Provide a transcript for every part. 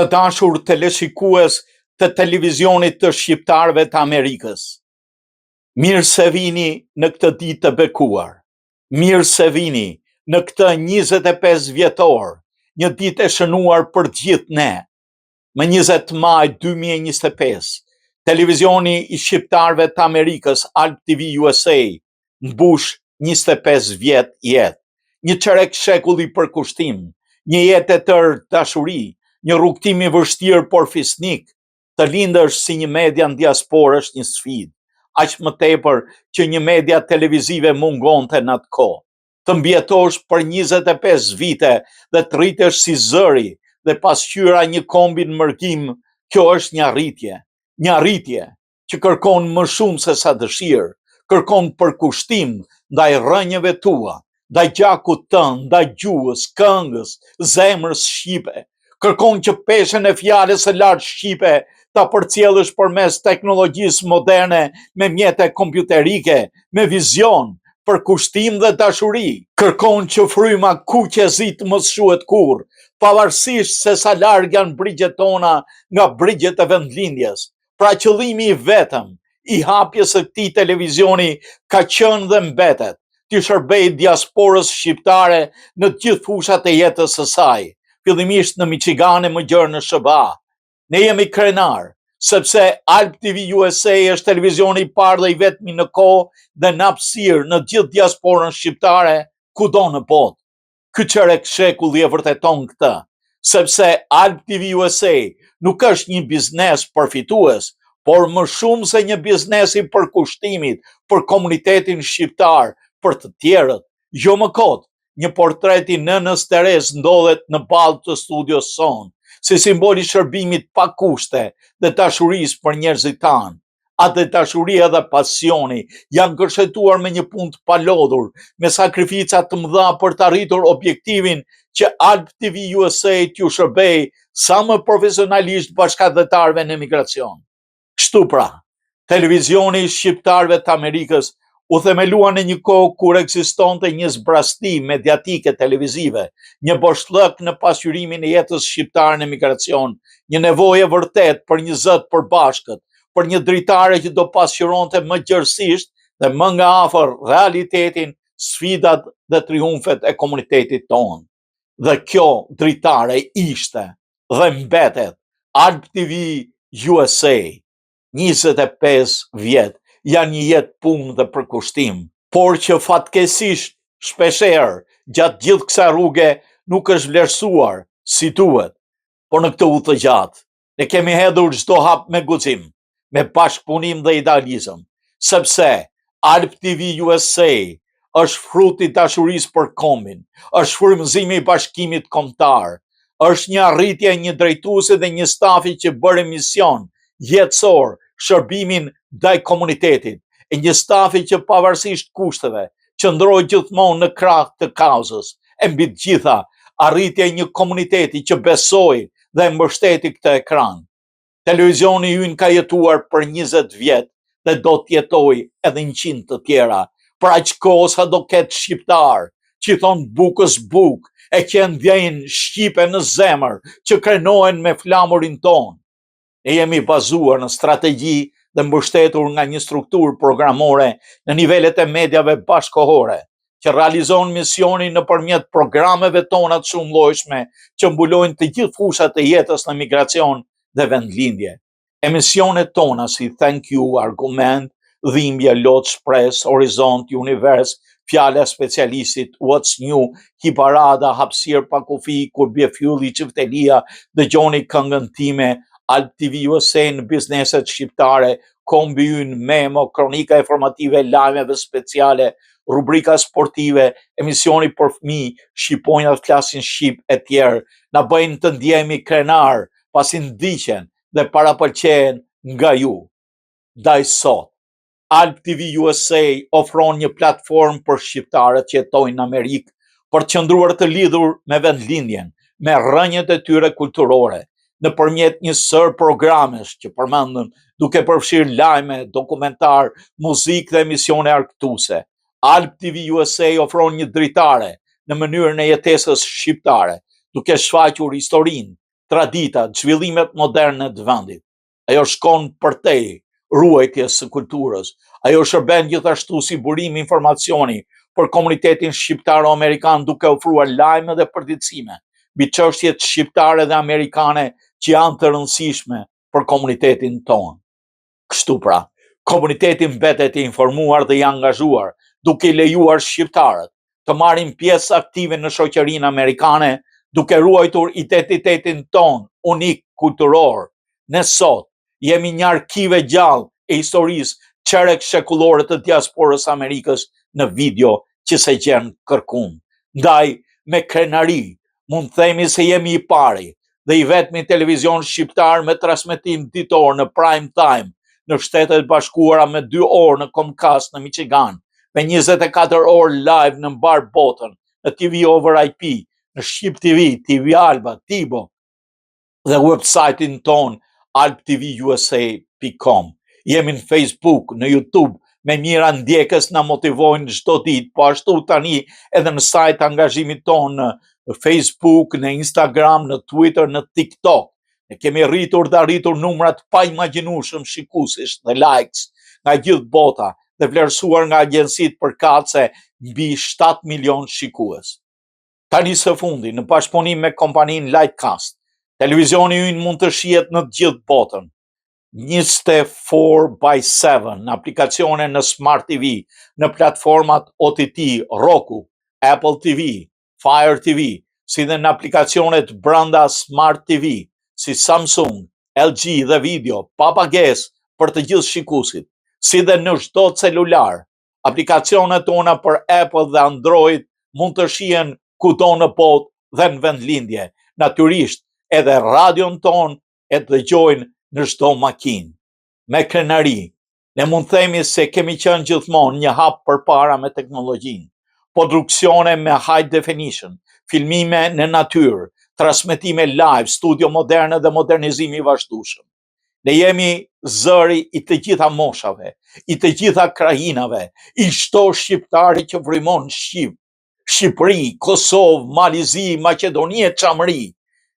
Të dashur teleshikues të televizionit të shqiptarëve të Amerikës. Mirë se vini në këtë ditë të bekuar. Mirë se vini në këtë 25 vjetor, një ditë e shënuar për gjithë ne. Më 20 maj 2025, televizioni i shqiptarëve të Amerikës, Alb TV USA, mbush 25 vjet jetë. Një çerek shekulli përkushtim, një jetë e tërë dashuri, një rrugëtim i vështirë por fisnik. Të lindësh si një media në diasporë është një sfidë, aq më tepër që një media televizive mungonte në atë kohë. Të mbijetosh për 25 vite dhe të rritesh si zëri dhe pasqyra e një kombi në mërgim, kjo është një arritje. Një arritje që kërkon më shumë se sa dëshirë, kërkon përkushtim ndaj rrënjëve tua, ndaj gjakut tënd, ndaj gjuhës, këngës, zemrës shqipe. Kërkon që peshën e fjalës së lartë shqipe ta përcjellësh përmes teknologjisë moderne me mjete kompjuterike, me vizion, përkushtim dhe dashuri. Kërkon që fryma kuq e zi të mos shuhet kurrë, pavarësisht se sa larg janë brigjet tona nga brigjet e vendlindjes. Pra qëllimi i vetëm i hapjes së këtij televizioni ka qenë dhe mbetet t'i shërbejë diasporës shqiptare në të gjithë fushat e jetës së saj, fillimisht në Michigan e më gjerë në SHBA. Ne jemi krenarë, sepse Alb TV USA është televizioni i parë dhe i vetmi në kohë dhe në hapësirë në të gjithë diasporën shqiptare kudo në botë. Ky çerek shekulli e vërteton këtë, sepse Alb TV USA nuk është një biznes përfitues, por më shumë se një biznes i përkushtimit për komunitetin shqiptar, për të tjerët. Jo më kot, një portret i nënës Terezë ndodhet në ballë të studios sonë, si simbol i shërbimit pa kushte dhe dashurisë për njerëzit tanë. Atdhedashuria dhe pasioni janë gërshetuar me një punë të palodhur, me sakrifica të mëdha për të arritur objektivin që Alb TV USA t'ju shërbejë sa më profesionalisht bashkatdhetarëve në emigracion. Kështu pra, televizioni i shqiptarëve të Amerikës u themelua në një kohë kur ekzistonte një zbrazëti mediatike televizive, një boshllëk në pasqyrimin e jetës shqiptare në emigracion, një nevojë e vërtetë për një zë të përbashkët, për një dritare që do pasqyronte më gjerësisht dhe më nga afër realitetin, sfidat dhe triumfet e komunitetit tonë. Dhe kjo dritare ishte dhe mbetet Alb TV USA. 25 vjet janë një jetë punë dhe përkushtim, por që fatkeqësisht shpeshherë gjatë gjithë kësaj rruge nuk është vlerësuar si duhet. Por në këtë udhë të gjatë, ne kemi hedhur çdo hap me guxim, me bashkëpunim dhe idealizëm, sepse Alb TV USA është frut i dashurisë për kombin, është frymëzimi i bashkimit kombëtar, është një arritje e një drejtuesi dhe një stafi që bëri mision jetësor shërbimin ndaj komunitetit, e një stafi që pavarësisht kushteve qëndroi gjithmonë në krah të kauzës, e mbi të gjitha arritje e një komuniteti që besoi dhe mbështeti këtë ekran. Televizioni ynë ka jetuar për 20 vjet dhe do të jetojë edhe 100 të tjera. Për aq kohë sa do ketë shqiptarë, që i thonë bukës bukë, e që e ndjejnë shqipe në zemër, që krenohen me flamurin tonë. Ne jemi bazuar në strategji dhe mbështetur nga një strukturë programore në nivelet e mediave bashkëkohore, që realizon misionin nëpërmjet programeve tona të shumëllojshme që mbulojnë të gjithë fushat e jetës në migracion dhe vendlindje. Emisionet tona si Thank You, Argument, Dhimbje, Lot, Shpresë, Horizont, Univers, Fjala e Specialistit, What's New, Hiparada, Hapësirë pa kufi, Kur bie fylli, Çiftelia, Dëgjoni këngën time, Alb TV USA në bizneset shqiptare, Kombi ynë, Memo, Kronika informative, lajmeve speciale, rubrika sportive, emisioni për fëmijë, Shqiponjat flasin shqip e tjerë, na bëjnë të ndjehemi krenarë, pasi ndiqen dhe parapëlqehen nga ju. Ndaj sot, Alb TV USA ofron një platformë për shqiptarët që jetojnë në Amerikë për të qëndruar të lidhur me vendlindjen, me rrënjët e tyre kulturore, nëpërmjet një sërë programesh që përmendëm, duke përfshirë lajme, dokumentarë, muzikë dhe emisione argëtuese. Alb TV USA ofron një dritare në mënyrën e jetesës shqiptare, duke shfaqur historinë, traditat, zhvillimet moderne të vendit. Ajo shkon përtej ruajtjes së kulturës. Ajo shërben gjithashtu si burim informacioni për komunitetin shqiptaro-amerikan duke ofruar lajme dhe përditësime mbi çështjet shqiptare dhe amerikane që janë të rëndësishme për komunitetin tonë. Kështu pra, komuniteti mbetet i informuar dhe i angazhuar, duke i lejuar shqiptarët të marrin pjesë aktive në shoqërinë amerikane, duke ruajtur identitetin tonë unik kulturor. Ne sot jemi një arkiv e gjallë e historisë çerek shekullore të diasporës së Amerikës në video që s'e gjen kërkund. Ndaj, me krenari, mund të themi se jemi i pari dhe i vetmi televizion shqiptar me transmetim ditor në prime time në Shtetet e Bashkuara me 2 orë në Comcast në Michigan, me 24 orë live në mbarë botën, në TV over IP, në Shqip TV, TV Alba, Tibo dhe website-in tonë albtvusa.com. Jemi në Facebook, në YouTube, me mijëra ndjekës na motivojnë çdo ditë, po ashtu tani edhe në sajë të angazhimit tonë në Facebook, në Instagram, në Twitter, në TikTok. Ne kemi rritur dhe arritur numra të paimagjinueshëm shikuesish dhe likes nga gjithë bota dhe vlerësuar nga agjencitë përkatëse mbi 7 milion shikues. Tani së fundi, në bashkëpunim me kompaninë Lightcast, televizioni ynë mund të shihet në të gjithë botën. 24 by 7 në aplikacione në Smart TV, në platformat OTT, Roku, Apple TV, Fire TV, si dhe në aplikacionet brenda Smart TV, si Samsung, LG dhe video, pa pagesë për të gjithë shikuesit, si dhe në çdo celular. Aplikacionet tona për Apple dhe Android mund të shihen kudo në botë dhe në vendlindje. Natyrisht, edhe radion tonë e dëgjojnë në çdo makinë. Me krenari, ne mund të themi se kemi qenë gjithmonë një hap përpara me teknologjinë. Produksione me high definition, filmime në natyrë, transmetime live, studio moderne dhe modernizimi i vazhdueshëm. Ne jemi zëri i të gjitha moshave, i të gjitha krahinave, i çdo shqiptari që frymon shqip, Shqipëri, Kosovë, Mal i Zi, Maqedoni e Çamëri.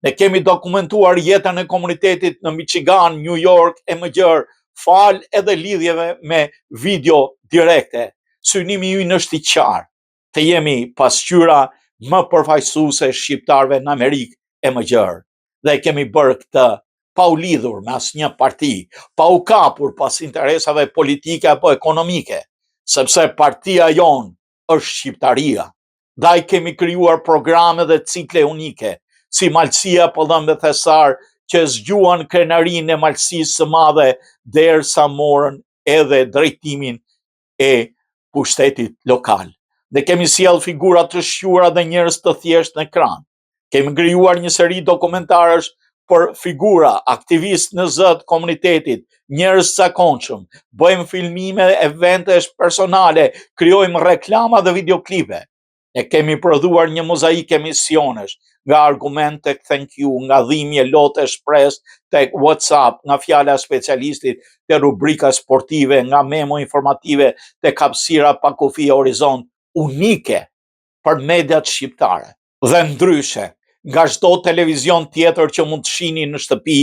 Ne kemi dokumentuar jetën e komunitetit në Michigan, New York e më gjerë, falë edhe lidhjeve me video direkte. Synimi ynë është i qartë, të jemi pasqyra më përfaqësuese e shqiptarëve në Amerikë e më gjerë. Dhe e kemi bërë këtë pa u lidhur me asnjë parti, pa u kapur pas interesave politike apo ekonomike, sepse partia jonë është shqiptaria. Ndaj kemi krijuar programe dhe cikle unike, si Malësia Pëllëmbë e Thesar, që zgjuan krenarinë e Malësisë së Madhe derisa morën edhe drejtimin e pushtetit lokal. Ne kemi sjellë figura të shquara dhe njerëz të thjeshtë në ekran. Kemi krijuar një seri dokumentarësh për figura, aktivistë në zë të komunitetit, njerëz të zakonshëm, bëjmë filmime eventesh personale, krijojmë reklama dhe videoklipe. Ne kemi prodhuar një mozaik emisionesh, nga argument tek thank you, nga dhimbje, lot e shpresë tek WhatsApp, nga fjala e specialistit te rubrika sportive, nga memo informative tek hapësira pa kufi horizont, unike për mediat shqiptare. Dhe ndryshe, nga çdo televizion tjetër që mund të shihni në shtëpi,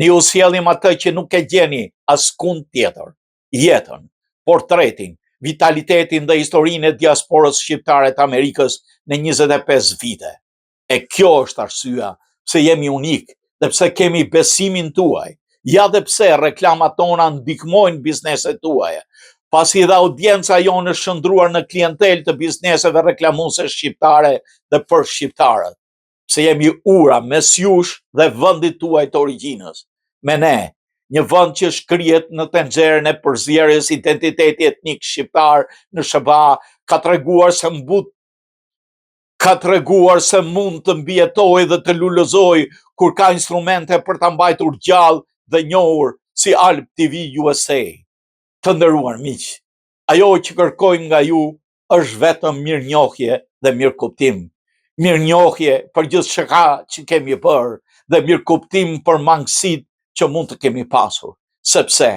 ne ju sjellim atë që nuk e gjeni askund tjetër. Jetën, portretin, vitalitetin dhe historinë e diasporës shqiptare të Amerikës në 25 vite. E kjo është arsyeja pse jemi unik dhe pse kemi besimin tuaj. Ja dhe pse reklamat tona ndihmojnë bizneset tuaja, pasi dhe audienca jonë është shndërruar në klientelë të bizneseve reklamuese shqiptare dhe për shqiptarët. Pse jemi ura mes jush dhe vendit tuaj të origjinës. Me ne, një vend që shkrihet në tenxheren e përzierjes identiteti etnik shqiptar në SHBA, ka treguar se mbut ka treguar se mund të mbijetojë dhe të lulëzojë kur ka instrumente për ta mbajtur gjallë dhe njohur si Alb TV USA. Të nderuar miq, ajo që kërkojmë nga ju është vetëm mirënjohje dhe mirëkuptim. Mirënjohje për gjithçka që kemi bërë dhe mirëkuptim për mangësitë që mund të kemi pasur, sepse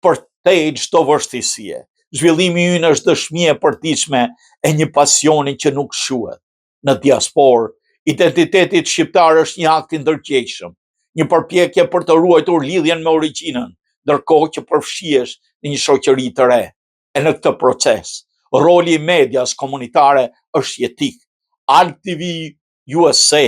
përtej çdo vështirësie, zhvillimi ynë është dëshmi e përditshme e një pasioni që nuk shuhet. Në diasporë, identiteti shqiptar është një akt i ndërgjegjshëm. Një përpjekje për të ruajtur lidhjen me origjinën, ndërkohë që përfshihesh në një shoqëri të re. E në këtë proces, roli i medias komunitare është jetik. Alb TV USA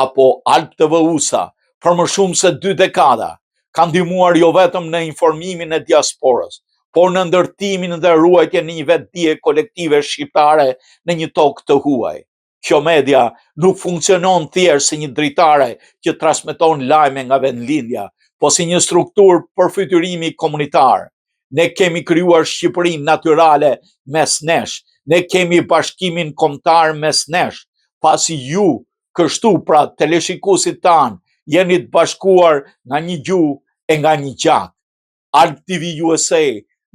apo Alb TV USA për më shumë se dy dekada ka ndihmuar jo vetëm në informimin e diasporës, por në ndërtimin dhe ruajtjen e një vetëdije kolektive shqiptare në një tokë të huaj. Kjo media nuk funksionon thjesht si një dritare që transmeton lajme nga vendlindja, po si një strukturë përfytyrimi komunitar. Ne kemi krijuar Shqipërinë natyrale mes nesh, ne kemi bashkimin kombëtar mes nesh, pasi ju, kështu pra teleshikuesit tanë, jeni të bashkuar nga një gjuhë e nga një gjak. Alb TV USA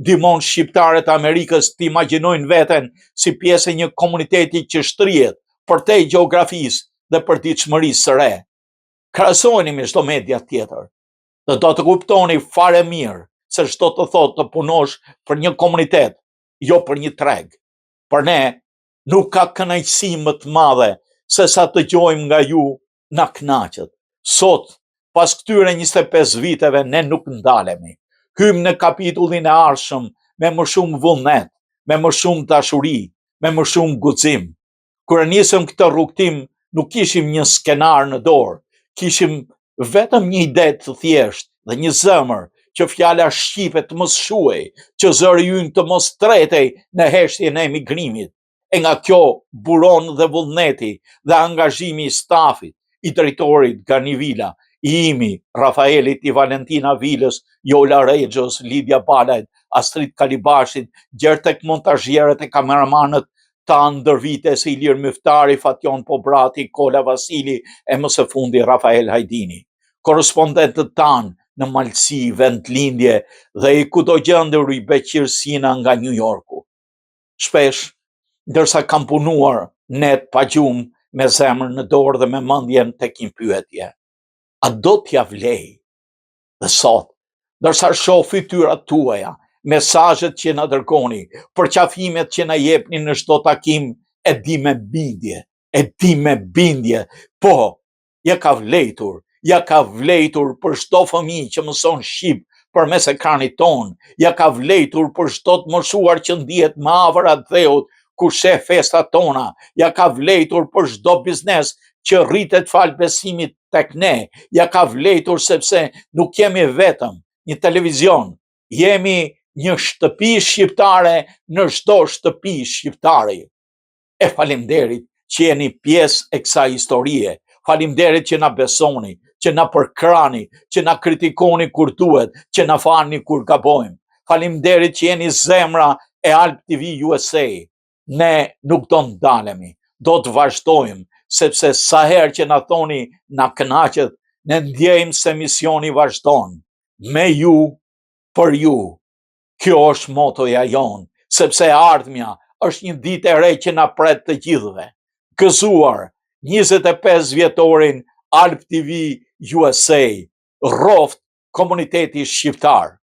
ndihmon shqiptarët e Amerikës të imagjinojnë veten si pjesë e një komuniteti që shtrihet përtej gjeografisë dhe përditshmërisë së re. Krahasojeni me çdo media tjetër dhe do të kuptoni fare mirë se ç'do të thotë të punosh për një komunitet, jo për një treg. Për ne nuk ka kënaqësi më të madhe se sa të dëgjojmë nga ju na kënaqët. Sot, pas këtyre 25 viteve, ne nuk ndalemi. Hyjmë në kapitullin e ardhshëm me më shumë vullnet, me më shumë dashuri, me më shumë guxim. Kur e nisëm këtë rrugëtim, nuk kishim një skenar në dorë, kishim vetëm një ide të thjeshtë dhe një zemër që fjala shqipe të mos shuhej, që zëri ynë të mos tretej në heshtjen e emigrimit. E nga kjo buron dhe vullneti dhe angazhimi i stafit, i drejtorit Gani Vila, i imi, Rafaelit, i Valentina Vilës, Jola Rexhos, Lidia Balajt, Astrit Kalibashit, gjer tek montazhierët e kameramanët tanë ndër vite si Ilir Myftari, Fatjon Pobrati, Kola Vasili e më së fundi Rafael Hajdini. Korrespondentët tanë në Malësi, vendlindje dhe i kudogjenduri Beqir Sina nga New Yorku. Shpesh, ndërsa kam punuar net pa gjumë me zemrën në dorë dhe me mendjen tek një pyetje. A do t'ia vlejë? Dhe sot, ndërsa shoh fytyrat tuaja, mesazhet që na dërgoni, përqafimet që na jepni në çdo takim, e di me bindje, e di me bindje, po, ia ka vlejtur, ia ka vlejtur për çdo fëmijë që mëson shqip përmes ekranit tonë, ia ka vlejtur për çdo të moshuar që ndihet më afër atdheut kur sheh festat tona, ia ka vlejtur për çdo biznes që rritet falë besimit tek ne, ia ka vlejtur sepse nuk jemi vetëm një televizion, jemi një shtëpi shqiptare në çdo shtëpi shqiptari. E faleminderit që jeni pjesë e kësaj historie. Faleminderit që na besoni, që na përkrahni, që na kritikoni kur duhet, që na falni kur gabojmë. Faleminderit që jeni zemra e Alb TV USA. Ne nuk do ndalemi, do të vazhdojmë, sepse sa herë që na thoni na kënaqët, ne ndjejmë se misioni vazhdon. Me ju, për ju. Kjo është motoja jonë, sepse e ardhmja është një ditë e re që na pret të gjithëve. Gëzuar 25 vjetorin Alb TV USA, rroftë komuniteti shqiptar.